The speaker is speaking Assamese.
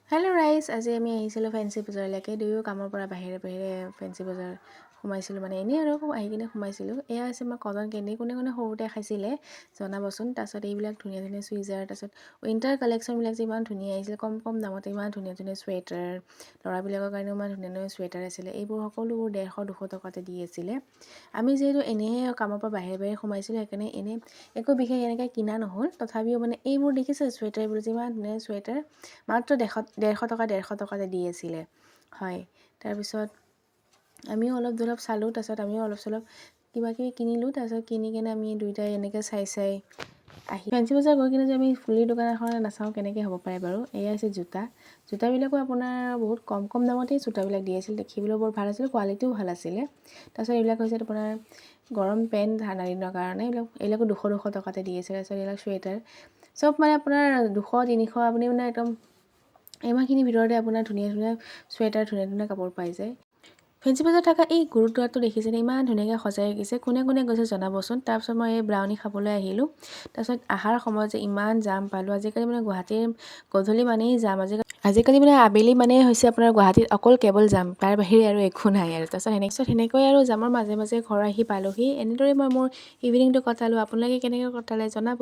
হেল্ল' ৰাইজ, আজি আমি আহিছিলোঁ ফেঞ্চি বজাৰলৈকে। দুয়ো কামৰ পৰা বাহিৰে বাহিৰে ফেঞ্চি বজাৰ সোমাইছিলোঁ, মানে এনেই আৰু আহি কিনে সোমাইছিলোঁ। এয়া হৈছে আমাৰ কটন কেণ্ডি। কোনে কোনে সৰুতে খাইছিলে জনাবচোন। তাৰপিছত এইবিলাক ধুনীয়া ধুনীয়া চুইজাৰ, তাৰপিছত উইণ্টাৰ কালেকশ্যনবিলাক যে ইমান ধুনীয়া আহিছিলে, কম কম দামতে ইমান ধুনীয়া ধুনীয়া চুৱেটাৰ, ল'ৰাবিলাকৰ কাৰণেও ইমান ধুনীয়া ধুনীয়া চুৱেটাৰ আছিলে। এইবোৰ সকলোবোৰ 150-200 টকাতে দি আছিলে। আমি যিহেতু এনেহে কামৰ পৰা বাহিৰে বাহিৰে সোমাইছিলোঁ, সেইকাৰণে এনেই একো বিশেষ এনেকৈ কিনা নহ'ল। তথাপিও মানে এইবোৰ দেখিছে চুৱেটাৰবোৰ যে ইমান ধুনীয়া চুৱেটাৰ, মাত্ৰ 150 টকা 150 টকাতে দি আছিলে হয়। তাৰপিছত আমিও অলপ জলপ চালোঁ, তাৰপিছত আমিও অলপ চলপ কিবা কিবি কিনিলোঁ। তাৰপিছত কিনি কিনে আমি দুয়োটাই এনেকৈ চাই চাই আহি ফেঞ্চি বজাৰ গৈ কিনে যে আমি ফুলিৰ দোকান এখনে নাচাওঁ কেনেকৈ হ'ব পাৰে বাৰু। এয়া হৈছে জোতা। জোতাবিলাকো আপোনাৰ বহুত কম কম দামতেই জোতাবিলাক দি আছিল, দেখিবলৈও বৰ ভাল আছিলে, কোৱালিটিও ভাল আছিলে। তাৰপিছত এইবিলাক হৈছে আপোনাৰ গৰম পেণ্ট ঠাণ্ডা দিনৰ কাৰণে, এইবিলাকো 200 200 টকাতে দি আছিলে। তাৰপিছত এইবিলাক চুৱেটাৰ চব মানে আপোনাৰ 200 300, আপুনি মানে একদম ইমানখিনিৰ ভিতৰতে আপোনাৰ ধুনীয়া ধুনীয়া চুৱেটাৰ, ধুনীয়া ধুনীয়া কাপোৰ পাই যায়। ফেঞ্চি বজাৰত থকা এই গুৰুদ্বাৰটো দেখিছেনে? ইমান ধুনীয়াকৈ সজাই ৰাখিছে। কোনে কোনে গৈছে জনাবচোন। তাৰপিছত মই এই ব্ৰাউনি খাবলৈ আহিলোঁ। তাৰপিছত অহাৰ সময়ত যে ইমান জাম পালোঁ। আজিকালি মানে গুৱাহাটীৰ গধূলি মানেই জাম। আজিকালি মানে আবেলি মানেই হৈছে আপোনাৰ গুৱাহাটীত অকল কেৱল জাম, তাৰ বাহিৰে আৰু একো নাই আৰু। তাৰপিছত সেনেকৈ আৰু জামৰ মাজে মাজে ঘৰ আহি পালোহি। এনেদৰে মই মোৰ ইভিনিংটো কটালোঁ। আপোনালোকে কেনেকৈ কটালে জনাব।